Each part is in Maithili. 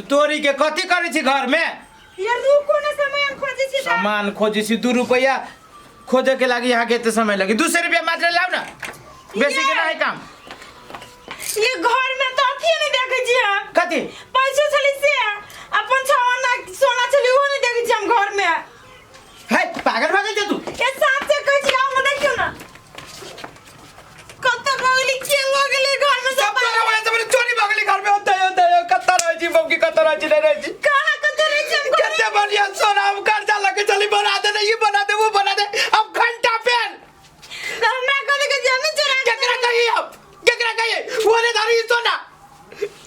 तोरी के कथी करै छी घर में? ये रुको ना, समय हम खोजे छी। सामान खोजे छी, 2 रुपया खोजे के लागी यहाँ के एते समय लगी। 200 रुपया मात्र लाओ ना, बेसी के ना है काम। ये घर में तो अथी नहीं देखे छी हम। कथी? पैसा छली से अपन छावना सोना छली, वो नहीं देखे छी हम घर में। है पागल भऽ गेल छे तू? ये साफ से कहै छी, हम देखियो ना कत भगली, के लगले घर में। सब तोरा वजह से मेरे चोरी भऽ गेलै घर में। होते होते कत्ता रहै छी बौकी, कत्ता रहै छी, नहीं रहै छी। कहाँ कत रहै छी हम घर में? कते बढ़िया सोना, हम कर्जा लगे चली, बना दे, ये बना दे, वो बना दे, अब घंटा पेन। तो हमरा कहले के जमीन चोरा के। केकरा कही अब, केकरा कही? वो ने धारी सोना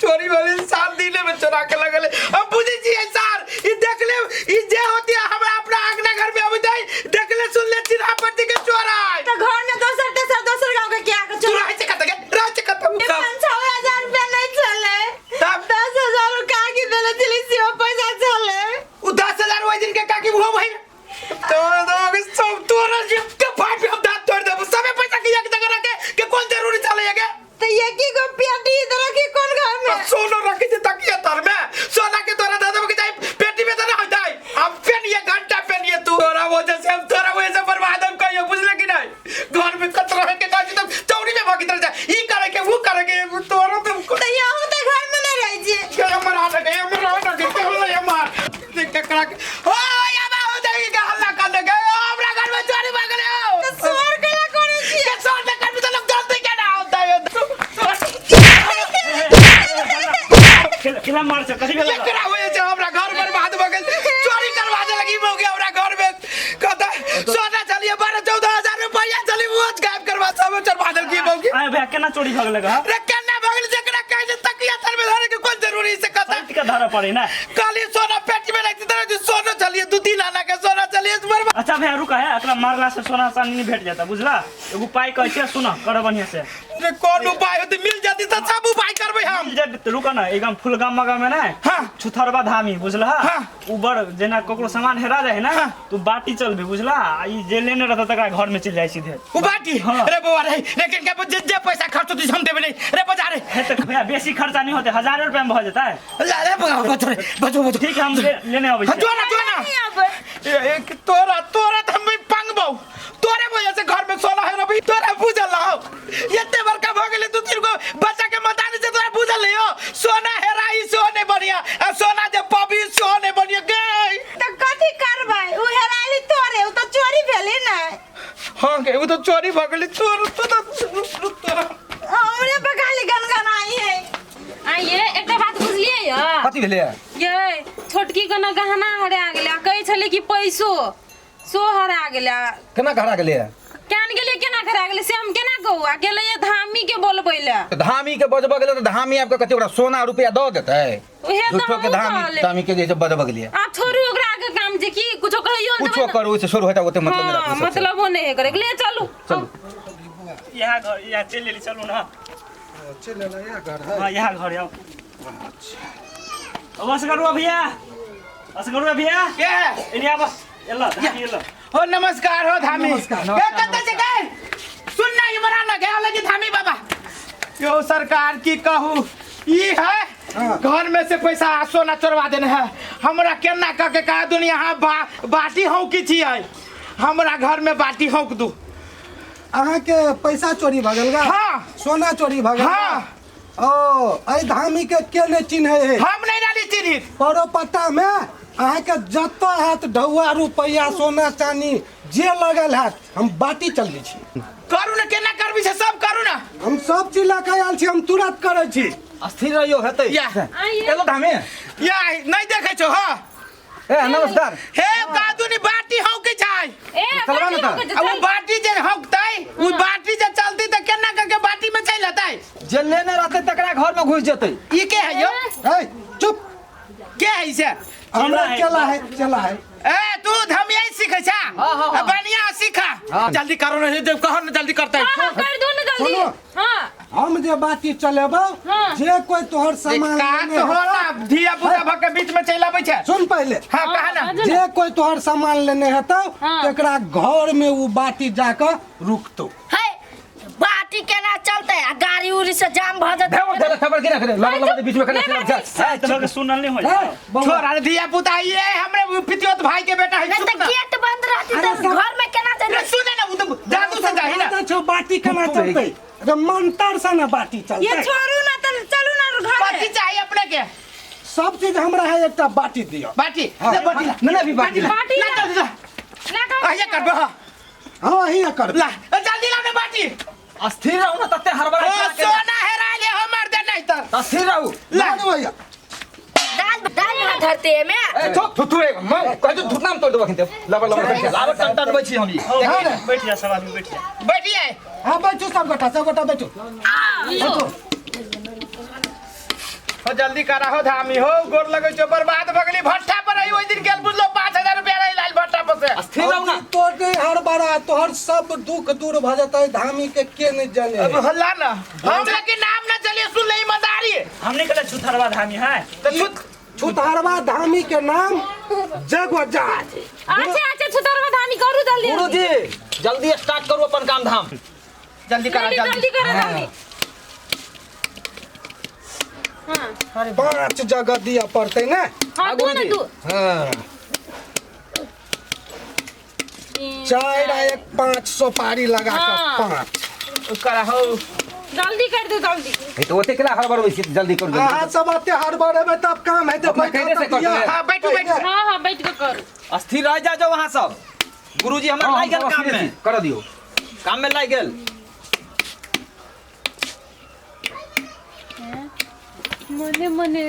चोरी भले 7 दिन में चोरा के लगल। हम बुझे छी सर, ई देख ले, ई जे होती है हमरा अपना आंगना घर में अबै जाई, देख ले, सुन ले, चिन्हा पट्टी के चोरा है। तो घर में दोसर तेसर दोसर गांव के क्या के तू चोरा? रहै छै कतऽ गे, रहै छै कतऽ? ये सब 5-6 हजार रुपया नहीं चले। तब? 10,000 काकी देले छली से वो पैसा चले। उ 10,000 ओहि दिन के काकी वो वही तोरा तो सब तोरा जे के फाट पे हम दांत तोड़ देबो। सबे पैसा के एक जगह रखे के कोन जरूरी चले गे? तो ये की गो पेटी इधर रखी कोन घर में? सोनो रखे छे तकिया तर में, सोना के तोरा दे देबो के जाई पेटी में तो ना होतै। हम पेनिए घंटा पेनिए तू, तोरा वजह से हम, तोरा वजह से बर्बाद हम कहियो, बुझले कि नहीं? घर में कत रहे के काज तो चौड़ी में भागी तर जाए, ई करे के वो करे के तोरा तुम। तो ये हम तो घर में नहीं रही छी। के हमर हाथ के हमर हाथ के के हमर देख के करा के ओ या बा हो जाएगी के हल्ला कर दे के हमरा घर में चोरी भऽ गेलै हो। तो शोर केला करे छी? के चोर के करबी तो लोग जानते के ना होता है। केला मार छै, कथी भेल? केकरा होय छै? हमरा घर बर्बाद भऽ गेल, चोरी करवा देलक ई मौगी हमरा घर में। कहता सोना चलिए 12-14 हजार रुपया चली, वो गायब करवा सब चढ़वा देलक ई मौगी। आय भैया, केना चोरी भऽ गेलै हँ? रे केना भऽ गेल? जकरा कहै छै तकिया तर में धरे के कोन जरूरी से, कहता के धरऽ पड़े ना। काली सोना पेटी में रखती तरह सोना चलिए, 2-3 आना के सोना चलिए बर्बाद। अच्छा भैया, रुका है, एकरा मारला से सोना चांदी नहीं भेट जाता, बुझला? एगो उपाय कहै छियै, सुन, कर बढ़िया से। रे कोन उपाय होते? मिल जाती तो सब उपाय करबै हम। मिल जात, रुका ना। एकदम फुलगाम मगा में ना छुथरबा धामी, बुझला? हाँ। ऊबर जेना ककरो सामान हेरा जाए ना, तू बाटी चलबी, बुझला? आ ई जे लेने रहता तकरा घर में चलि जाए सीधे। उ बाटी? हाँ। रे बौआ रे, लेकिन के जे जे पैसा खर्च होती हम देबै नहीं रे, बजा रे। है तो भैया, बेसी खर्चा नहीं होते, हजारों रुपया में भऽ जेतै। रे बौआ, बचो रे, बचो बचो। ठीक है, हम लेने अबै हाँ, छी। जो ना, जो ना। नहीं आबै। एक तोरा तोरा तो हम पंगबौ, तोरे वजह से घर में सोना है रवि, तोरा बुझल हो? एते बड़का भ गेलै, 2-3 गो बच्चा के मतानी से, तोरा बुझल नहीं हो? सोना हेराई सोने बढ़िया आ सोना जे पबी सोने बढ़िया गई। तो कथी करबै? उ हेराइली तोरे, उ तो चोरी भेलै ने। हाँ गे, उ तो चोरी भ गेलै। तोर तो तोरा हमरे पर खाली गनगनाई है। आ ये एकटा बात बुझलियै य? कथी भेलै? ये छोटकी के ने गहना हरा गेलै आ कहै छलै कि पैसो सो हरा गेलै। केना हरा गेलै? केन गेलै, केना हरा गेलै से हम केना कहू? आ गेलै धामी के बोलबै लए। तऽ धामी के बजबऽ गेलै तऽ धामी आबि कऽ कथी ओकरा सोना रुपया दऽ देतै? उहे तऽ झूठो के हमहूँ धामी कहलियै। धामी के जे छै बजबऽ गेलियै। आब छोड़ू ओकरा के काम जे की कुछो कहियो कुछो देबै ने। करू से छोड़ू, हटाउ, ओते मतलब नहि हाँ राखू सबसँ। मतलब नहि करे ले, चलू। चलू। इएह घर, इएह चलि एली, चलू ना। चलि एलै, इएह घर है? हाँ, इएह घर आउ। अब असगरुआ भैया, असगरुआ भैया। के है? एने आब, एल धामी एल। हो नमस्कार हो धामी। नमस्कार, ए कतऽ छै गै? सुन ना, इमरा ना गया लगी धामी बाबा। यो सरकार की कहू, ई है घर में से पैसा आ सोना चोरवा देने है। हमरा केना कह के कहा दुनिया यहाँ बाटी हूँ की छियै, हमरा घर में बाटी हौक दू। अहाँके पैसा चोरी भऽ गेल गा? हाँ। सोना चोरी भऽ गेल? हाँ। ओ एहि धामी के के नहि चिन्है है? हम नहीं डाली चिन्हित। परोपट्टा में अहाँके जतऽ हैत ढौआ रुपैआ सोना चानी जे लगल हैत, हम बाटी चलबै छी। करू ने, केना करबी से सब करू ना। हम सब चीज लऽ कऽ आयल छी, हम तुरंत करै छी। स्थिर रहियो, हेतै। या। एलो धामे। या नहीं देखे छो? हाँ। ए नमस्कार। हे कादुनी बाटी हौके छै। ए चलबा ने बाटी तऽ। होके जे आ उ चल। बाटी जे हौकतै, उ बाटी जे चलती तऽ केना करके बाटी में चलि एतै? जे लेने रहतै तकरा घर में घुसि जेतै। ई के है यो? है चुप। के है से? हमरा चेला है। चला है, चला है। ए तू धमिया सीखे छा? हाँ, हाँ, हाँ। बढ़िया सीखा। हाँ। जल्दी करो ना, जब कहो ना जल्दी करते। हाँ, हाँ, कर दो ना जल्दी। सुनो। हाँ। हम जे बाटी चलेबौ, हाँ। जे कोई तोहर सामान का लेने तो हो हेतौ- ना, धिया पुता भऽ के बीच में चलि आबै छै। सुन पहिले। हाँ, कहा ना। बाजू ना। जे कोई तोहर सामान लेने हेतौ, हाँ। तकरा घर में उ बाटी जाकऽ रुकतौ। है बाटी केना चलते आ गाड़ी उड़ी से जाम भ जेतै। देव देव थपड़ के रख दे लबड़ लबड़ बीच में खड़ा चल से तऽ सुनल नहीं होय। छोड़, अरे धिया पुता ये हमरे पितियोत भाई के बेटा है। नहीं चुप तऽ ना। गेट बंद रहती अरे तऽ सब- घर में केना अरे जेतै? सुने ना, उ तो जादू से जाही ना। तो छौ बाटी केना चलते? रे मंतर से ना बाटी ये चलते। छोड़ू ना तऽ चलू ना घर। कथी चाहिए अपने के? सब चीज हमरा है, एकटा बाटी दियो। बाटी ले, बाटी ला। ना ना भी बाटी ला। बाटी ला, ला। जल्दी ला। ना कहू। आइए करबे। हाँ। हाँ, अही कर। ला, जल्दी ला ना बाटी। अस्थिर रहू ना तते हड़बड़ा ओ सोना हेरा ले हमर दे नहीं तर। अस्थिर रहू। ला। ना भैया। दाल दाल भात धरते एमे। ए थोक थुथु रे मैं कह दू थुतना हम तोड़ देबो खिनते लबड़ लबड़ करके लाबत टन टन बैठी हम ई। बैठ जा, सब आदमी बैठ जा। बैठिए। हाँ बैठू, सब गोटा, सब गोटा बैठू। यो। हो जल्दी करा हो धामी हो, गोर लगै छौ, बर्बाद भऽ गेली। भट्ठा पर रही ओहि दिन गेल बुझलो, 5000 रुपया रही लाल भट्ठा पर से। अस्थिर रहू ना। तोर नहीं हड़बड़ा, तोहर सब दुख दूर भ जेतै, धामी के के नहीं जाने। अब हल्ला ना हम लेकिन नाम ना चलिए, सुन ले ईमानदारी। हमने कहले छुथरवा धामी है। तो छुत छुतहरवा धामी के नाम जगो जात। अच्छा अच्छा, छुतरवा धामी करू जल्दी। गुरुजी जल्दी स्टार्ट करू अपन काम धाम। जल्दी करा। जल्दी जल्दी जल्दी करो जल्दी। हाँ। 5 जगह दिया पड़तै ने। हाँ, दू ना दू। हाँ, 4 आ 1 5 सुपारी लगा के। हाँ। 5 करा हो। जल्दी कर दू जल्दी। ए तो ओते केला हड़बड़ होइ छै, जल्दी करू जल्दी। अहाँ सब एते हड़बड़ेबै तब काम हेतै? अपना कैले से कर देबै। हाँ, बैठू बैठू। हाँ हाँ, बैठ के करू। अस्थिर रह जा जो वहाँ सब। गुरुजी हमर हाँ, लागि गेल हम काम अस्थिर में। छी, कर दियौ। काम में लागि गेल। मने मने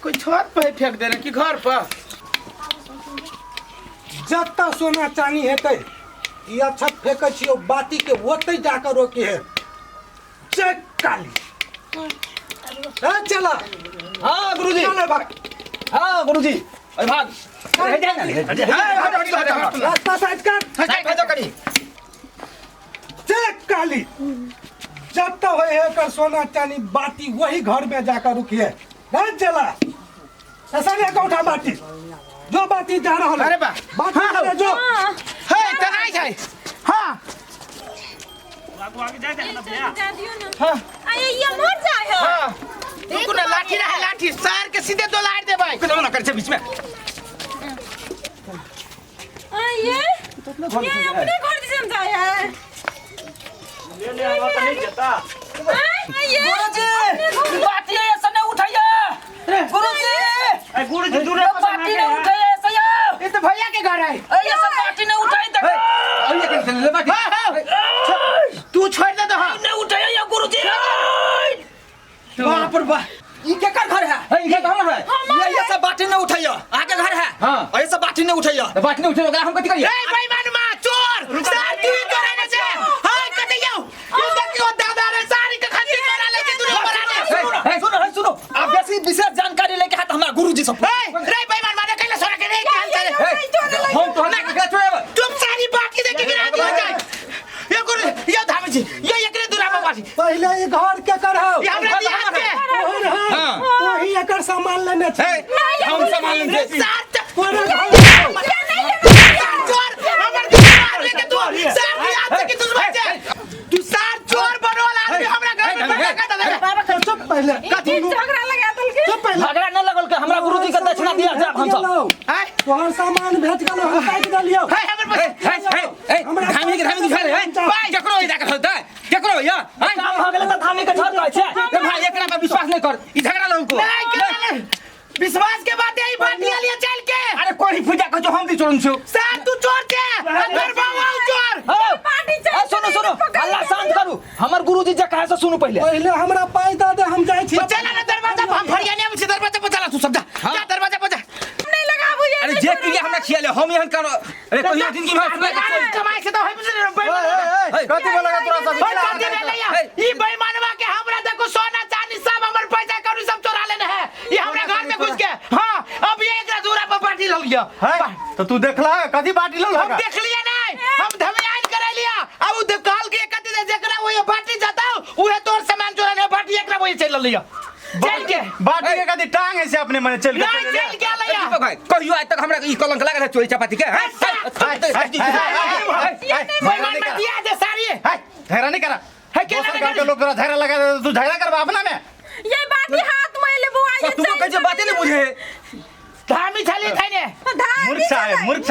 कोई छत पर फेंक दे रहे कि घर पर? जतऽ सोना चानी हेतै, ई अक्षत फेकै छियौ बाटी के, ओतै जाकर रोकी है। जय काली। ए चला। हाँ गुरुजी। चले भाग। हाँ गुरुजी, अरे भाग। हे जा ना, हे जा। हट, हट, हट, हट, हट। रास्ता साइड कर। साइड भेजो कनी। जय काली। जतऽ होय है एकर सोना चानी बाटी, वही घर में जाकर रुकिए। ए चला, ऐसा नहीं का उठा बाटी, जो बाटी जा रहा है। अरे बा। बाटी हाँ। ले जो। हे तनाई छै। हाँ। आगू आगे जाए ना भैया। जा दियो ना। हाँ। आ ये मर जाए है। हाँ, रुकू ना, लाठी रहे लाठी, सार के सीधे दोलार देबै। केना ना कर छै बीच में? आ ये ये अपने घर दिसन जाए है। ले ले, हमरा तऽ नहीं जेता। आ ये गुरुजी बाटी ऐसा नहीं उठाइए गुरुजी। ए गुरुजी दूरे पर बाटी नहीं उठाइए ऐसा ये। ये तो भैया के घर है। ये सब बाटी नहीं उठाई देखो। अरे कर ले बाटी। हाँ हाँ, तू छोड़ दे तो। हाँ। नहीं उठाइए ये गुरुजी। बाप रे बाप। ई केकर घर है? हे ई घर है। ये सब बाटी नहीं उठाइए, आके घर है। हाँ। और ये सब बाटी नहीं उठाइए। तो बाटी नहीं उठे ओकरा हम कथि करिए? ए बेईमान मां चोर, सार तू ही करे ने छे। हां, कते जाऊ ई देखियो दादा रे, सारी के खंडी करा ले के दूरे पर आने। हे, सुनो है सुनो, आप बेसी विशेष जानकारी लेके हाथ हमारा गुरुजी से पूछो। ए रे बेईमान माने कैला सोना के रे, के हाल चले? हे, हम तोहर के केकरा छोड़ेब? तुम सारी बाटी देख के गिरा दियो जाए। ये गुरु ये धामी जी, ये एकरे दूरा पर बाटी। पहले ई घर के करहौ। ये हमरा दिया के। तोहर है। हाँ। तोही एकर सामान लेने छी। हे, हम सामान लेने छी। सार तोरा घर सार चोर हमर दिया लेके तू सार दिया के दुश्मन छे तू। सार चोर बनोल आदमी हमरा घर में बना के दे। के चुप पहले। कथी? झगड़ा लगा देलकै। चुप पहले। झगड़ा न लगल के हमरा गुरुजी के दक्षिणा दिया जाब हम सब। हैं? तोहर सामान भेज गेलो, हम काटि देलियौ। हे हमर पैसा। हे हे हे, धामी के धामी के घर है। केकरो ई जाकर होतै केकरो या? हैं? काम भऽ गेलै तऽ धामी के झड़ कहै छै। ए भाई, एकरा पर विश्वास नहीं कर, ई झगड़ा लगल को। नहीं केना ले विश्वास के बात है, ई बाटी लिया चल के। अरे कोई पूजा कर जो हम भी चोरन छौ। सार तू चोर छे, अंदर बाबा चोर। पार्टी चल। ए, सुनू सुनू, हल्ला शांत करू, हमर गुरुजी जे कहे से सुनू पहिले। पहले हमरा पाइ दऽ दे, हम जाइ छी। चला ना दरवाजा पर, हम फरिया नहीं आबै छी, दरवाजा पर चला तू सब, जा जा दरवाजा पर जा। नहीं लगाबू ये। अरे जे क्रिया हमरा खियाले हम एहन कर, अरे कहियो जिंदगी में सुना के कमाई से तो है बुझले। कथि बोलगा तोरा सब? ओए, कथी भेलै या? ई बेईमानवा के हमरा देखो सोना चांदी सब हमर पैसा कौड़ी सब चोरा लेने है, ई हमरा घर में घुस के। हाँ, अब ये एकरा दूरा पर बाटी लल गया। है तो तू देखला कथी बाटी लल? हम देख लिया नहीं, हम धमियान करे लिया। अब उ कहल के कथी दे जेकरा वो ये बाटी जाता उहे तोर सामान चोरा ले, बाटी एकरा वो चल लिया चल के। बाटी के कथी टांग है से अपने मने चल के नहीं चल चल के लिया। दीपक भाई, कहियो आज तक हमरा ई कलंक लागल है चोरी चपाती के? हैं? बेईमान मत दिया दे सारी। झगड़ा नहीं करा। है केना दोसर नहीं गांव के करी? लोग तोरा झगड़ा लगा दे, तू झगड़ा करबा अपना में। ये बाटी हाथ में ले बुआ ये तू कहै छै बाते नहीं बुझे। धामी छली थैने। मूर्ख है, मूर्ख।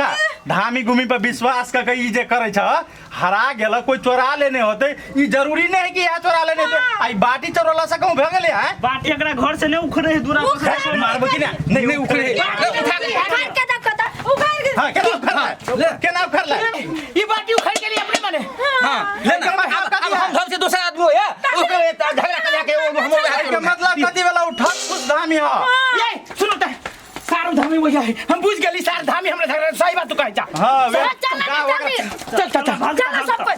धामी गुमी पर विश्वास कर के ई जे करे छ, हरा गेल कोई चोरा लेने होते, ई जरूरी नहीं है कि यहाँ चोरा लेने होते। आई बाटी चोरला से कहूं भे गेले है। बाटी एकरा घर से नहीं उखड़े है दूरा पर। मारबो कि ना? नहीं उखड़े। उखाड़ के देखो त, उखाड़ के। हां, केना उखड़ला? केना उखड़ला? ई बाटी उखाड़ के लिए अपने मने। हां ले ना, अब हम घर से दोसर आदमी हो या ओकरे झगड़ा कर जाके ओ हमरो के मतलब कथी वाला उठक खुश धामी ह। ये सुनो त, सारू धामी वही है, हम बुझ गेली सार धामी हमरा झगड़ा सही बात तू कहै जा। हां वे चल ना धामी। चल चल चल। चल सब कोई।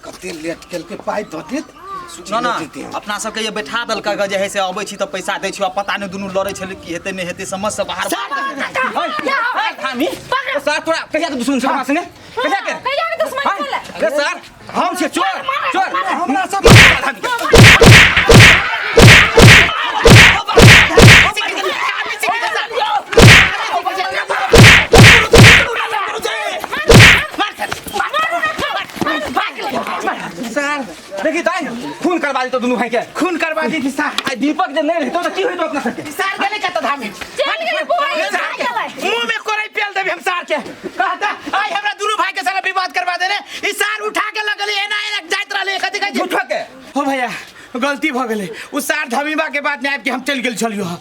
कते लेट केल के पाइ दऽ देत। ना ना अपना सबके ये बैठा देलक जे है से अबै छी तऽ पैसा दै छी, आ पता नहि दुनू लड़ै छलै की हेतै नहि हेतै समझ से बाहर। धामी सर तोरा कहिया के दुश्मन छै हमरा संगे? कहिया के? कहिया के दुश्मन छलै? रे सर हम छियै चोर चोर। हमरा सब सर देखी ताई खून करवा देतो दुनू भाई के। खून करवा दी सार। आ दीपक जे नहीं रहतो त की होइतो अपना सबके? सार गेलै कत धामी? चल गेलै बुआ ये सार के मुंह में कोरै पेल देबे हम सार के। कहता आई हमरा दुनू भाई के सारा विवाद करवा देने, ई सार उठा के लगली एना एना जाइत रहले कथि कहै छै। झूठो के। हो भैया गलती भ गेलै, उ सार धमीबा के बाद में आबि के हम चलि गेल छलियो ह,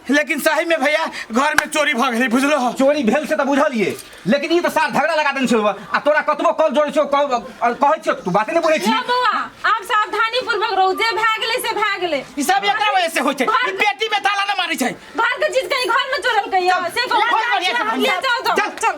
लेकिन सही में भैया घर में चोरी भ गेलै बुझलो ह। चोरी भेल से त बुझलिए, लेकिन ई त सार झगड़ा लगा देने छौ आ तोरा कतबो कॉल जोड़ै छौ कहै छियौ तू बाते नहीं बुझै छी। यो बौआ आब सावधानी पूर्वक रहू, जे भए गेलै से भए गेलै। ई सब एकरा वजह से होइ छै, ई पेटी में ताला न मारै छै। घर के चीज कहीं घर में चोरल कहियो से कहू। घर बढ़िया से ले जाओ जाओ चल। चल।